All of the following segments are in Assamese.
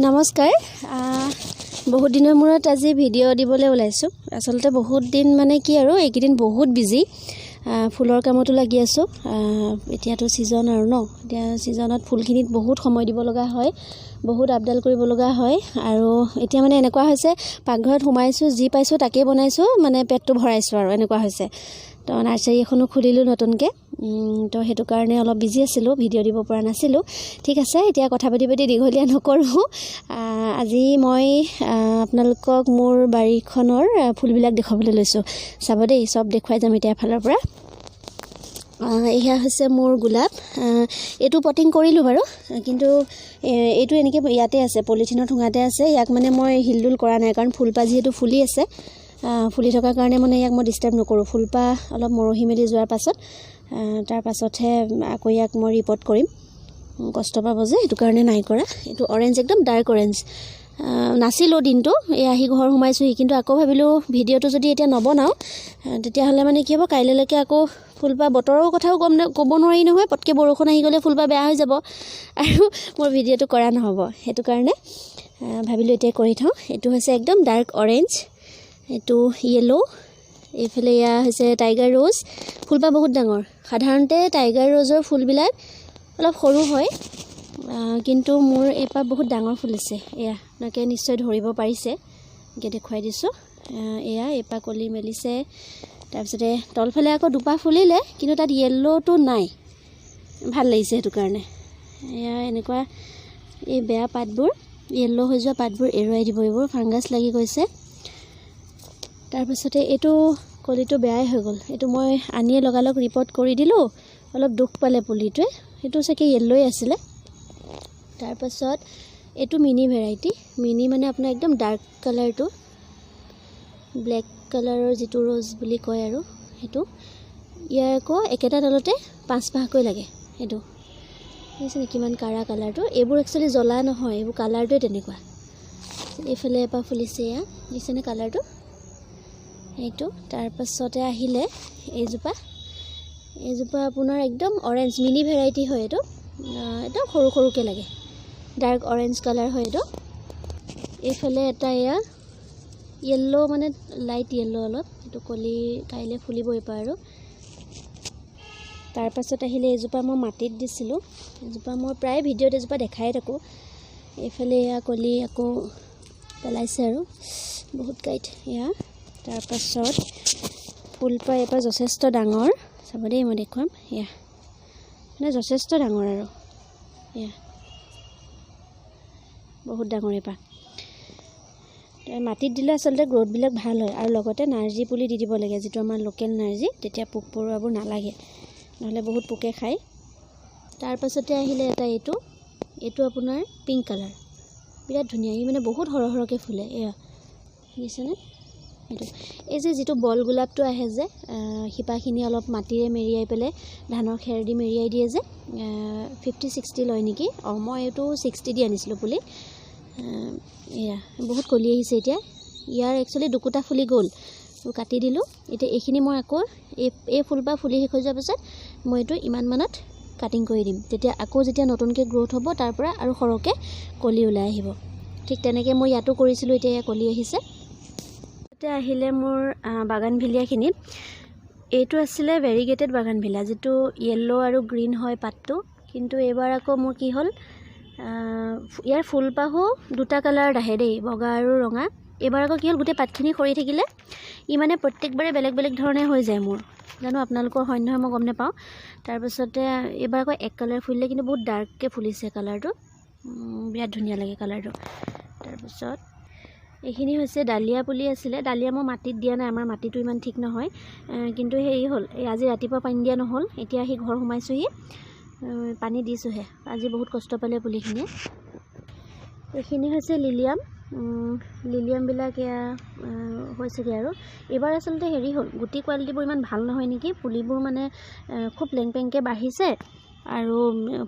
নমস্কাৰ। বহুত দিনৰ মূৰত আজি ভিডিঅ' দিবলৈ ওলাইছোঁ। আচলতে বহুত দিন মানে কি আৰু, এইকেইদিন বহুত বিজি, ফুলৰ কামতো লাগি আছোঁ। এতিয়াতো ছিজন আৰু ন, এতিয়া ছিজনত ফুলখিনিত বহুত সময় দিব লগা হয়, বহুত আপডাল কৰিব লগা হয়। আৰু এতিয়া মানে এনেকুৱা হৈছে, পাকঘৰত সোমাইছোঁ, যি পাইছোঁ তাকেই বনাইছোঁ, মানে পেটটো ভৰাইছোঁ আৰু এনেকুৱা হৈছে। তো নাৰ্চাৰী এখনো খুলিলোঁ নতুনকৈ, তো সেইটো কাৰণে অলপ বিজি আছিলোঁ, ভিডিঅ' দিব পৰা নাছিলোঁ। ঠিক আছে, এতিয়া কথা পাতি পাতি দীঘলীয়া নকৰোঁ। আজি মই আপোনালোকক মোৰ বাৰীখনৰ ফুলবিলাক দেখুৱাবলৈ লৈছোঁ। চাব দেই, চব দেখুৱাই যাম এতিয়া এফালৰ পৰা। এয়া হৈছে মোৰ গোলাপ। এইটো পটিং কৰিলোঁ বাৰু, কিন্তু এইটো এনেকৈ ইয়াতে আছে, পলিথিনৰ ঠোঙাতে আছে। ইয়াক মানে মই হিলদুল কৰা নাই, কাৰণ ফুলপাহ যিহেতু ফুলি আছে, ফুলি থকাৰ কাৰণে মানে ইয়াক মই ডিষ্টাৰ্ব নকৰোঁ। ফুলপাহ অলপ মৰহি মেলি যোৱাৰ পাছত, তাৰ পাছতহে আকৌ ইয়াক মই ৰিপৰ্ট কৰিম। কষ্ট পাব যে, সেইটো কাৰণে নাই কৰা। এইটো অৰেঞ্জ, একদম ডাৰ্ক অৰেঞ্জ। নাছিলোঁ দিনটো, এই আহি ঘৰ সোমাইছোঁহি, কিন্তু আকৌ ভাবিলোঁ ভিডিঅ'টো যদি এতিয়া নবনাওঁ, তেতিয়াহ'লে মানে কি হ'ব, কাইলৈকে আকৌ ফুলপাহ, বতৰৰ কথাও গম ক'ব নোৱাৰি নহয়, পটকৈ বৰষুণ আহি গ'লে ফুলপাহ বেয়া হৈ যাব আৰু মোৰ ভিডিঅ'টো কৰা নহ'ব। সেইটো কাৰণে ভাবিলোঁ এতিয়া কৰি থওঁ। এইটো হৈছে একদম ডাৰ্ক অৰেঞ্জ, এইটো য়েল্ল', এইফালে এয়া হৈছে টাইগাৰ ৰ'জ। ফুলপাহ বহুত ডাঙৰ। সাধাৰণতে টাইগাৰ ৰ'জৰ ফুলবিলাক অলপ সৰু হয়, কিন্তু মোৰ এইপাহ বহুত ডাঙৰ ফুলিছে। এয়া আপোনালোকে নিশ্চয় ধৰিব পাৰিছে, এনেকৈ দেখুৱাই দিছোঁ। এয়া এইপাহ কলি মেলিছে। তাৰপিছতে তলফালে আকৌ দুপাহ ফুলিলে, কিন্তু তাত য়েল্ল'টো নাই। ভাল লাগিছে সেইটো কাৰণে। এয়া এনেকুৱা এই বেয়া পাতবোৰ, য়েল্ল' হৈ যোৱা পাতবোৰ এৰুৱাই দিব, এইবোৰ ফাংগাছ লাগি গৈছে। তাৰপাছতে এইটো কলিটো বেয়াই হৈ গ'ল। এইটো মই আনিয়ে লগালগ ৰিপৰ্ট কৰি দিলোঁ, অলপ দুখ পালে পুলিটোৱে। সেইটো চাগে য়েল্ল'ই আছিলে। তাৰপাছত এইটো মিনি ভেৰাইটি। মিনি মানে আপোনাৰ একদম ডাৰ্ক কালাৰটো, ব্লেক কালাৰৰ যিটো ৰ'জ বুলি কয় আৰু সেইটো। ইয়াৰ আকৌ একেটা ডালতে পাঁচপাহকৈ লাগে। সেইটো দেখিছেনে কিমান কাৰা কালাৰটো? এইবোৰ একচুৱেলি জ্বলা নহয়, এইবোৰ কালাৰটোৱে তেনেকুৱা। এইফালে এপাহ ফুলিছে, এয়া দেখিছেনে কালাৰটো? সেইটো। তাৰপাছতে আহিলে এইজোপা। এইজোপা আপোনাৰ একদম অৰেঞ্জ, মিনি ভেৰাইটি হয় এইটো। একদম সৰু সৰুকৈ লাগে, ডাৰ্ক অৰেঞ্জ কালাৰ হয় এইটো। এইফালে এটা এয়া য়েল্ল', মানে লাইট য়েল্ল' অলপ। এইটো কলি কাইলৈ ফুলিব এইপাহ আৰু। তাৰপাছত আহিলে এইজোপা মই মাটিত দিছিলোঁ। এইজোপা মই প্ৰায় ভিডিঅ'ত এইজোপা দেখাই থাকোঁ। এইফালে এয়া কলি আকৌ পেলাইছে আৰু বহুত কাঁইট এয়া। তাৰপাছত ফুলপাহ এইপাহ যথেষ্ট ডাঙৰ, চাব দেই, মই দেখুৱাম। এয়া মানে যথেষ্ট ডাঙৰ আৰু এয়া বহুত ডাঙৰ এইপাহ। মাটিত দিলে আচলতে গ্ৰ'থবিলাক ভাল হয় আৰু লগতে নাৰ্জী পুলি দি দিব লাগে, যিটো আমাৰ লোকেল নাৰ্জী, তেতিয়া পোক পৰুৱাবোৰ নালাগে, নহ'লে বহুত পোকে খায়। তাৰপাছতে আহিলে এটা এইটো। এইটো আপোনাৰ পিংক কালাৰ, বিৰাট ধুনীয়া। ই মানে বহুত সৰহ সৰহকৈ ফুলে। এয়া দেখিছেনে? এইটো এই যে যিটো বল গোলাপটো আহে যে, শিপাখিনি অলপ মাটিৰে মেৰিয়াই পেলাই ধানৰ খেৰ দি মেৰিয়াই দিয়ে যে, 50-60 লয় নেকি? অঁ, মই এইটো 60 দি আনিছিলোঁ পুলি। এয়া বহুত কলি আহিছে এতিয়া। ইয়াৰ একচুৱেলি দুকুটা ফুলি গ'ল, কাটি দিলোঁ। এতিয়া এইখিনি মই আকৌ এই ফুলপাহ ফুলি শেষ হৈ যোৱাৰ পাছত মই এইটো ইমান মানত কাটিং কৰি দিম। তেতিয়া আকৌ যেতিয়া নতুনকৈ গ্ৰ'থ হ'ব, তাৰ পৰা আৰু সৰহকৈ কলি ওলাই আহিব। ঠিক তেনেকৈ মই ইয়াতো কৰিছিলোঁ, এতিয়া এয়া কলি আহিছে। এতিয়া আহিলে মোৰ বাগানভিলিয়াখিনি। এইটো আছিলে ভেৰিগেটেড বাগানভিলা, যিটো য়েল্ল' আৰু গ্ৰীণ হয় পাতটো। কিন্তু এইবাৰ আকৌ মোৰ কি হ'ল, ইয়াৰ ফুলপাহো দুটা কালাৰত আহে দেই, বগা আৰু ৰঙা। এইবাৰ আকৌ কি হ'ল, গোটেই পাতখিনি সৰি থাকিলে। ই মানে প্ৰত্যেকবাৰে বেলেগ বেলেগ ধৰণে হৈ যায় মোৰ। জানো আপোনালোকৰ হয় নহয় মই গম নাপাওঁ। তাৰপাছতে এইবাৰ আকৌ এক কালাৰ ফুলিলে, কিন্তু বহুত ডাৰ্ককৈ ফুলিছে কালাৰটো, বিৰাট ধুনীয়া লাগে কালাৰটো। তাৰপিছত এইখিনি হৈছে ডালিয়া পুলি আছিলে। ডালিয়া মই মাটিত দিয়া নাই, আমাৰ মাটিটো ইমান ঠিক নহয়। কিন্তু হেৰি হ'ল, এই আজি ৰাতিপুৱা পানী দিয়া নহ'ল, এতিয়া আহি ঘৰ সোমাইছোঁহি, পানী দিছোঁহে। আজি বহুত কষ্ট পালে পুলিখিনিয়ে। এইখিনি হৈছে লিলিয়াম। লিলিয়ামবিলাক এয়া হৈছেগৈ আৰু। এইবাৰ আচলতে হেৰি হ'ল, গুটি কোৱালিটিবোৰ ইমান ভাল নহয় নেকি, পুলিবোৰ মানে খুব লেং পেংকৈ বাঢ়িছে আৰু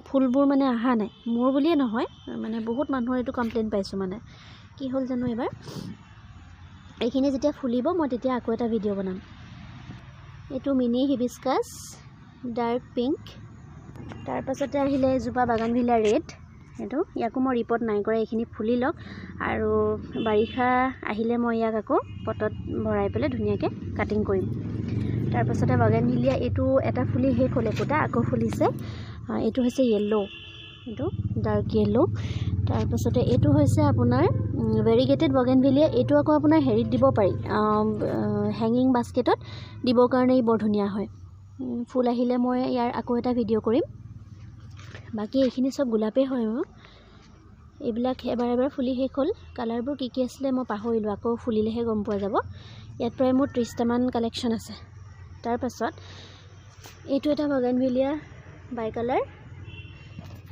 ফুলবোৰ মানে অহা নাই। মোৰ বুলিয়ে নহয়, মানে বহুত মানুহৰ এইটো কমপ্লেইন পাইছোঁ। মানে কি হ'ল জানো এইবাৰ। এইখিনি যেতিয়া ফুলিব, মই তেতিয়া আকৌ এটা ভিডিঅ' বনাম। এইটো মিনি হিবিস্কাছ, ডাৰ্ক পিংক। তাৰপাছতে আহিলে এজোপা বাগানভিলা ৰেড। সেইটো ইয়াকো মই ৰিপৰ্ট নাই কৰা, এইখিনি ফুলি লওক আৰু বাৰিষা আহিলে মই ইয়াক আকৌ পটত ভৰাই পেলাই ধুনীয়াকৈ কাটিং কৰিম। তাৰপাছতে বাগানভিলিয়া, এইটো এটা ফুলি শেষ হ'ল, একোটা আকৌ ফুলিছে। এইটো হৈছে য়েল্ল', এইটো ডাৰ্ক য়েল্ল'। তাৰপাছতে এইটো হৈছে আপোনাৰ ভেৰিগেটেড বগেনভিলিয়া। এইটো আকৌ আপোনাৰ হেৰিত দিব পাৰি, হেঙিং বাস্কেটত দিবৰ কাৰণে ই বৰ ধুনীয়া হয়। ফুল আহিলে মই ইয়াৰ আকৌ এটা ভিডিঅ' কৰিম। বাকী এইখিনি চব গোলাপেই হয় মোৰ। এইবিলাক এবাৰ এবাৰ ফুলি শেষ হ'ল। কালাৰবোৰ কি কি আছিলে মই পাহৰিলোঁ, আকৌ ফুলিলেহে গম পোৱা যাব। ইয়াত প্ৰায় মোৰ 30টামান কালেকশ্যন আছে। তাৰপাছত এইটো এটা বাগানভিলিয়া বাই কালাৰ।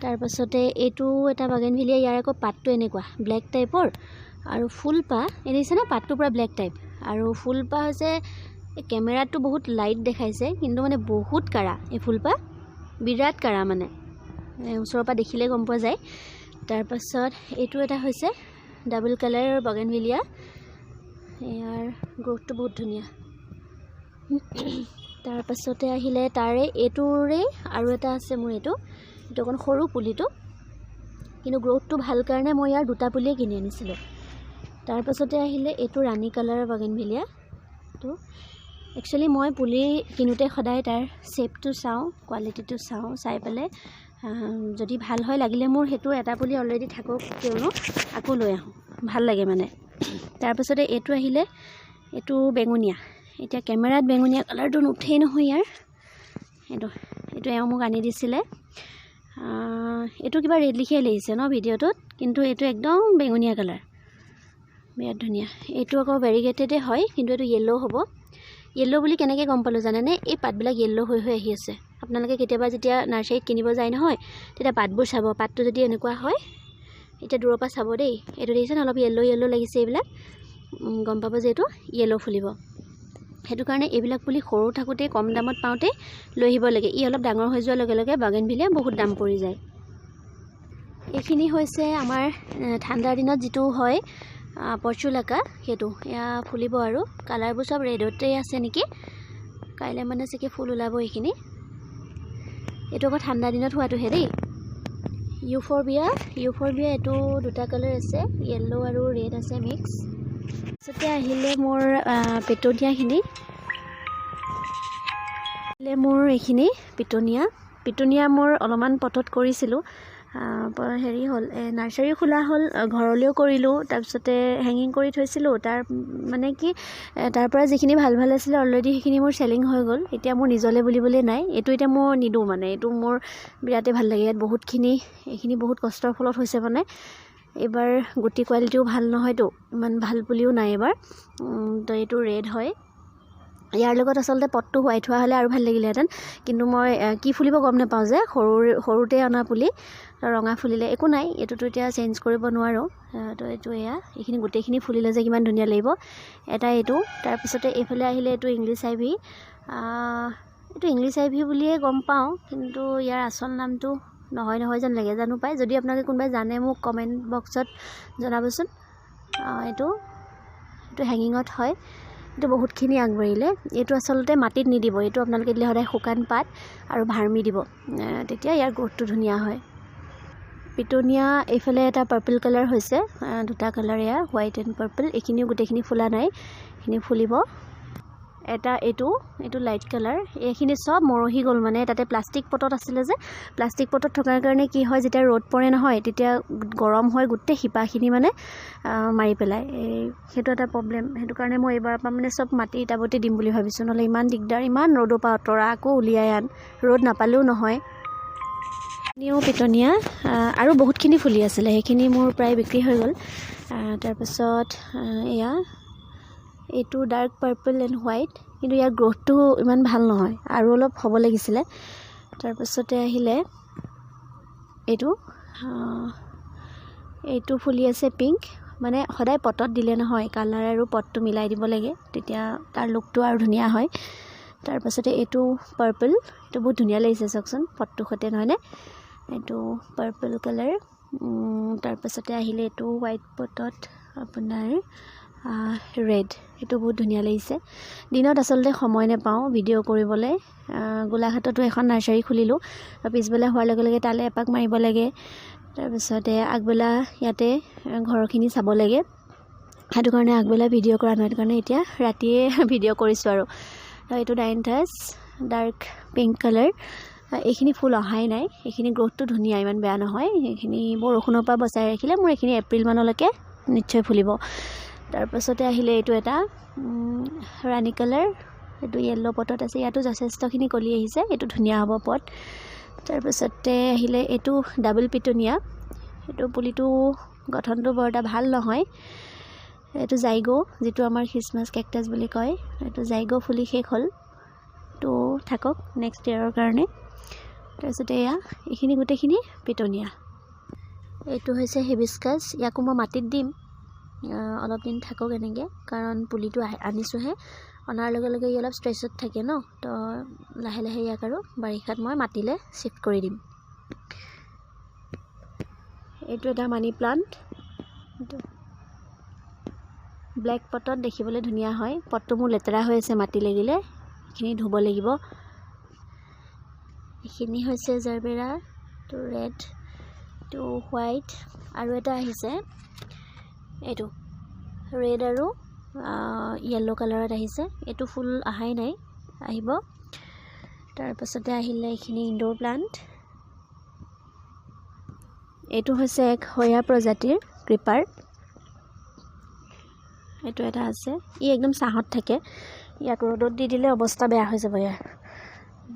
তাৰপাছতে এইটো এটা বাগানভিলিয়া, ইয়াৰ আকৌ পাতটো এনেকুৱা ব্লেক টাইপৰ আৰু ফুলপাহ এই দেখিছেনে, পাতটো পূৰা ব্লেক টাইপ আৰু ফুলপাহ হৈছে, এই কেমেৰাটো বহুত লাইট দেখাইছে কিন্তু মানে বহুত কাৰা এই ফুলপাহ, বিৰাট কাৰা মানে ওচৰৰ পৰা দেখিলে গম পোৱা যায়। তাৰপাছত এইটো এটা হৈছে ডাবল কালাৰ বাগানভিলিয়া, ইয়াৰ গ্ৰ'থটো বহুত ধুনীয়া। তাৰপাছতে আহিলে তাৰে এইটোৰে আৰু এটা আছে মোৰ, এইটো এইটো অকণ সৰু পুলিটো কিন্তু গ্ৰ'থটো ভাল কাৰণে মই ইয়াৰ দুটা পুলিয়ে কিনি আনিছিলোঁ। তাৰপাছতে আহিলে এইটো ৰাণী কালাৰৰ বাগানভিলিয়া। এইটো একচুৱেলি মই পুলি কিনোতে সদায় তাৰ শ্বেপটো চাওঁ, কোৱালিটিটো চাওঁ, চাই পেলাই যদি ভাল হয় লাগিলে মোৰ সেইটো এটা পুলি অলৰেডি থাকক, কিয়নো আকৌ লৈ আহোঁ, ভাল লাগে মানে। তাৰপাছতে এইটো আহিলে এইটো বেঙুনীয়া। এতিয়া কেমেৰাত বেঙুনীয়া কালাৰটো নুঠেই নহয় ইয়াৰ। এইটো এইটো এওঁ মোক আনি দিছিলে। এইটো কিবা ৰেড লিখিয়াই লাগিছে ন ভিডিঅ'টোত, কিন্তু এইটো একদম বেঙুনীয়া কালাৰ, বিৰাট ধুনীয়া। এইটো আকৌ ভেৰিগেটেডে হয় কিন্তু এইটো য়েল্ল' হ'ব। য়েল্ল' বুলি কেনেকৈ গম পালোঁ জানেনে? এই পাতবিলাক য়েল্ল' হৈ হৈ আহি আছে। আপোনালোকে কেতিয়াবা যেতিয়া নাৰ্চাৰীত কিনিব যায় নহয় তেতিয়া পাতবোৰ চাব, পাতটো যদি এনেকুৱা হয়, এতিয়া দূৰৰ পৰা চাব দেই, এইটো দেখিছেনে অলপ য়েল্ল' য়েল্ল' লাগিছে এইবিলাক, গম পাব যে এইটো য়েল্ল' ফুলিব। সেইটো কাৰণে এইবিলাক পুলি সৰু থাকোঁতেই কম দামত পাওঁতে লৈ আহিব লাগে। ই অলপ ডাঙৰ হৈ যোৱাৰ লগে লগে বাগানভিলিয়া বহুত দাম পৰি যায়। এইখিনি হৈছে আমাৰ ঠাণ্ডাৰ দিনত যিটো হয় পৰ্চুলাকা, সেইটো এয়া ফুলিব আৰু কালাৰবোৰ চব ৰেডতে আছে নেকি, কাইলৈ মানে চাগে ফুল ওলাব এইখিনি। এইটো আকৌ ঠাণ্ডা দিনত হোৱাটোহে দেই। ইউফৰবিয়া, ইউফৰবিয়া এইটো দুটা কালাৰ আছে, য়েল্ল' আৰু ৰেড আছে মিক্স। তাৰপিছতে আহিলে মোৰ পেটনীয়াখিনি, আহিলে মোৰ এইখিনি পিটনীয়া। পিটনীয়া মোৰ অলপমান পটত কৰিছিলোঁ, হেৰি হ'ল, নাৰ্চাৰীও খোলা হ'ল, ঘৰলৈও কৰিলোঁ, তাৰপিছতে হেঙিং কৰি থৈছিলোঁ। তাৰ মানে কি, তাৰ পৰা যিখিনি ভাল ভাল আছিলে অলৰেডি সেইখিনি মোৰ চেলিং হৈ গ'ল। এতিয়া মোৰ নিজলৈ বুলিবলৈ নাই, এইটো এতিয়া মই নিদিওঁ মানে, এইটো মোৰ বিৰাটেই ভাল লাগে। ইয়াত বহুতখিনি, এইখিনি বহুত কষ্টৰ ফলত হৈছে মানে। এইবাৰ গুটি কোৱালিটিও ভাল নহয়তো, ইমান ভাল পুলিও নাই এইবাৰ। তো এইটো ৰেড হয়। ইয়াৰ লগত আচলতে পটটো হোৱাইট হোৱা হ'লে আৰু ভাল লাগিলেহেঁতেন, কিন্তু মই কি ফুলিব গম নাপাওঁ যে, সৰুতে অনা পুলি ৰঙা ফুলিলে একো নাই, এইটোতো এতিয়া চেঞ্জ কৰিব নোৱাৰোঁ। তো এইটো এয়া, এইখিনি গোটেইখিনি ফুলিলে যে কিমান ধুনীয়া লাগিব। এটা এইটো, তাৰপিছতে এইফালে আহিলে এইটো ইংলিছ আইভি। এইটো ইংলিছ আইভি বুলিয়ে গম পাওঁ, কিন্তু ইয়াৰ আচল নামটো নহয় নহয় যেন লাগে, জানো পাই। যদি আপোনালোকে কোনোবাই জানে মোক কমেণ্ট বক্সত জনাবচোন। এইটো এইটো হেঙিঙত হয়, এইটো বহুতখিনি আগবাঢ়িলে। এইটো আচলতে মাটিত নিদিব, এইটো আপোনালোকে দিলে সদায় শুকান পাত আৰু ভাৰ্মি দিব, তেতিয়া ইয়াৰ গ্ৰ'থটো ধুনীয়া হয়। পিটনীয়া এইফালে এটা পাৰ্পল কালাৰ হৈছে, দুটা কালাৰ এয়া হোৱাইট এণ্ড পাৰ্পল। এইখিনিও গোটেইখিনি ফুলা নাই, এইখিনি ফুলিব। এটা এইটো, এইটো লাইট কালাৰ। এইখিনি চব মৰহি গ'ল মানে, তাতে প্লাষ্টিক পটত আছিলে যে, প্লাষ্টিক পটত থকাৰ কাৰণে কি হয়, যেতিয়া ৰ'দ পৰে নহয় তেতিয়া গৰম হৈ গোটেই শিপাখিনি মানে মাৰি পেলায়। এই সেইটো এটা প্ৰব্লেম। সেইটো কাৰণে মই এইবাৰৰ পৰা মানে চব মাটিৰ টাবতে দিম বুলি ভাবিছোঁ, নহ'লে ইমান দিগদাৰ, ইমান ৰ'দৰ পৰা আঁতৰা, আকৌ উলিয়াই আন, ৰ'দ নাপালেও নহয়। এইখিনিও পিটনীয়া আৰু বহুতখিনি ফুলি আছিলে, সেইখিনি মোৰ প্ৰায় বিক্ৰী হৈ গ'ল। তাৰপাছত এয়া এইটো ডাৰ্ক পাৰ্পল এণ্ড হোৱাইট, কিন্তু ইয়াৰ গ্ৰ'থটো ইমান ভাল নহয়, আৰু অলপ হ'ব লাগিছিলে। তাৰপাছতে আহিলে এইটো, এইটো ফুলি আছে পিংক। মানে সদায় পটত দিলে নহয়, কালাৰ আৰু পটটো মিলাই দিব লাগে, তেতিয়া তাৰ লুকটো আৰু ধুনীয়া হয়। তাৰপাছতে এইটো পাৰ্পল, এইটো বহুত ধুনীয়া লাগিছে চাওকচোন পটটো সৈতে, নহয়নে? এইটো পাৰ্পল কালাৰ। তাৰপাছতে আহিলে এইটো হোৱাইট পটত আপোনাৰ ৰেড, এইটো বহুত ধুনীয়া লাগিছে। দিনত আচলতে সময় নাপাওঁ ভিডিঅ' কৰিবলৈ। গোলাঘাটতো এখন নাৰ্চাৰী খুলিলোঁ, পিছবেলা হোৱাৰ লগে লগে তালৈ এপাক মাৰিব লাগে। তাৰপিছতে আগবেলা ইয়াতে ঘৰখিনি চাব লাগে, সেইটো কাৰণে আগবেলা ভিডিঅ' কৰা নহয়, সেইটো কাৰণে এতিয়া ৰাতিয়ে ভিডিঅ' কৰিছোঁ। আৰু এইটো ডাইনথাছ, ডাৰ্ক পিংক কালাৰ। এইখিনি ফুল অহাই নাই। এইখিনি গ্ৰ'থটো ধুনীয়া, ইমান বেয়া নহয়। এইখিনি বৰষুণৰ পৰা বচাই ৰাখিলে মোৰ এইখিনি এপ্ৰিল মানলৈকে নিশ্চয় ফুলিব। তাৰপাছতে আহিলে এইটো এটা ৰাণী কালাৰ। এইটো য়েল্ল' পটত আছে। ইয়াতো যথেষ্টখিনি কলি আহিছে। এইটো ধুনীয়া হ'ব পট। তাৰপাছতে আহিলে এইটো ডাবল পিটুনিয়া। এইটো পুলিটো গঠনটো বৰ এটা ভাল নহয়। এইটো জাইগ', যিটো আমাৰ খ্ৰীষ্টমাছ কেকটাছ বুলি কয়, এইটো জাইগ' ফুলি শেষ হ'ল। তো থাকক নেক্সট ইয়েৰৰ কাৰণে। তাৰপিছতে এয়া এইখিনি গোটেইখিনি পিটনীয়া। এইটো হৈছে হিবিস্কাছ। ইয়াকো মই মাটিত দিম, অলপ দিন থাকক এনেকৈ, কাৰণ পুলিটো আনিছোঁহে। অনাৰ লগে লগে ই অলপ ষ্ট্ৰেছত থাকে ন। তো লাহে লাহে ইয়াক আৰু বাৰিষাত মই মাটিলৈ শ্বিফ্ট কৰি দিম। এইটো এটা মানি প্লাণ্ট। এইটো ব্লেক পটত দেখিবলৈ ধুনীয়া হয়। পটটো মোৰ লেতেৰা হৈ আছে, মাটি লাগিলে, এইখিনি ধুব লাগিব। এইখিনি হৈছে জাৰবেৰা, এইটো ৰেড, এইটো হোৱাইট আৰু এটা আহিছে, এইটো ৰেড আৰু য়েল্ল' কালাৰত আহিছে। এইটো ফুল অহাই নাই, আহিব। তাৰপাছতে আহিলে এইখিনি ইনড'ৰ প্লাণ্ট। এইটো হৈছে এক হয়া প্ৰজাতিৰ ক্ৰিপাৰ। এইটো এটা আছে, ই একদম ছাঁহত থাকে। ইয়াক ৰ'দত দি দিলে অৱস্থা বেয়া হৈ যাব ইয়াৰ।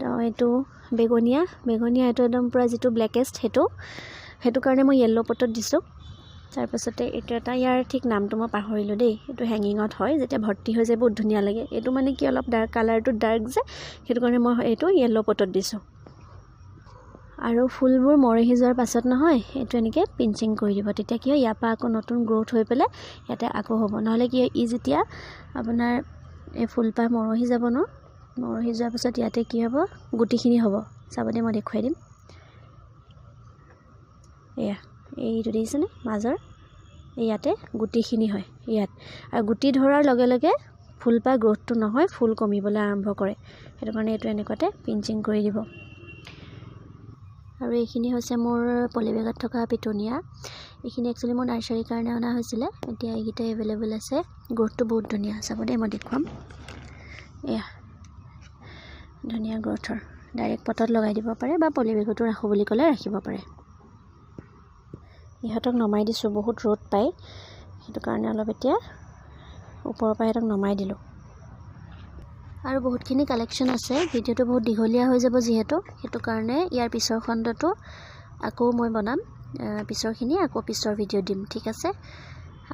তো এইটো বেগনীয়া। বেগনীয়া এইটো একদম পূৰা যিটো ব্লেকেষ্ট সেইটো কাৰণে মই য়েল্ল' পটত দিছোঁ। তাৰপাছতে এইটো এটা, ইয়াৰ ঠিক নামটো মই পাহৰিলোঁ দেই। এইটো হেঙিঙত হয়, যেতিয়া ভৰ্তি হৈ যায় বহুত ধুনীয়া লাগে। এইটো মানে কি, অলপ ডাৰ্ক কালাৰটো, ডাৰ্ক যে, সেইটো কাৰণে মই এইটো য়েল্ল' পটত দিছোঁ। আৰু ফুলবোৰ মৰহি যোৱাৰ পাছত নহয়, এইটো এনেকৈ পিঞ্চিং কৰি দিব। তেতিয়া কি হয়, ইয়াৰ পৰা আকৌ নতুন গ্ৰ'থ হৈ পেলাই ইয়াতে আকৌ হ'ব। নহ'লে কি হয়, ই যেতিয়া আপোনাৰ এই ফুলপাহ মৰহি যাব ন, মৰহি যোৱাৰ পাছত ইয়াতে কি হ'ব? গুটিখিনি হ'ব। চাব দেই, মই দেখুৱাই দিম। এয়া এইটো দেখিছেনে, মাজৰ ইয়াতে গুটিখিনি হয় ইয়াত। আৰু গুটি ধৰাৰ লগে লগে ফুলপাহ গ্ৰ'থটো নহয়, ফুল কমিবলৈ আৰম্ভ কৰে। সেইটো কাৰণে এইটো এনেকুৱাতে পিঞ্চিং কৰি দিব। আৰু এইখিনি হৈছে মোৰ পলিবেগত থকা পিটুনিয়া। এইখিনি একচুৱেলি মোৰ নাৰ্চাৰীৰ কাৰণে অনা হৈছিলে। এতিয়া এইকেইটা এভেইলেবল আছে। গ্ৰ'থটো বহুত ধুনীয়া, চাব দেই, মই দেখুৱাম। এয়া ধুনীয়া গ্ৰ'থৰ, ডাইৰেক্ট পটত লগাই দিব পাৰে বা পলিবেগতো ৰাখোঁ বুলি ক'লে ৰাখিব পাৰে। ইহঁতক নমাই দিছোঁ, বহুত ৰ'দ পায়, সেইটো কাৰণে অলপ এতিয়া ওপৰৰ পৰা সিহঁতক নমাই দিলোঁ। আৰু বহুতখিনি কালেকশ্যন আছে। ভিডিঅ'টো বহুত দীঘলীয়া হৈ যাব যিহেতু, সেইটো কাৰণে ইয়াৰ পিছৰ খণ্ডটো আকৌ মই বনাম। পিছৰখিনি আকৌ পিছৰ ভিডিঅ' দিম, ঠিক আছে?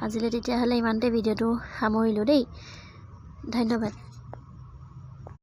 আজিলৈ তেতিয়াহ'লে ইমানতে ভিডিঅ'টো সামৰিলোঁ দেই। ধন্যবাদ।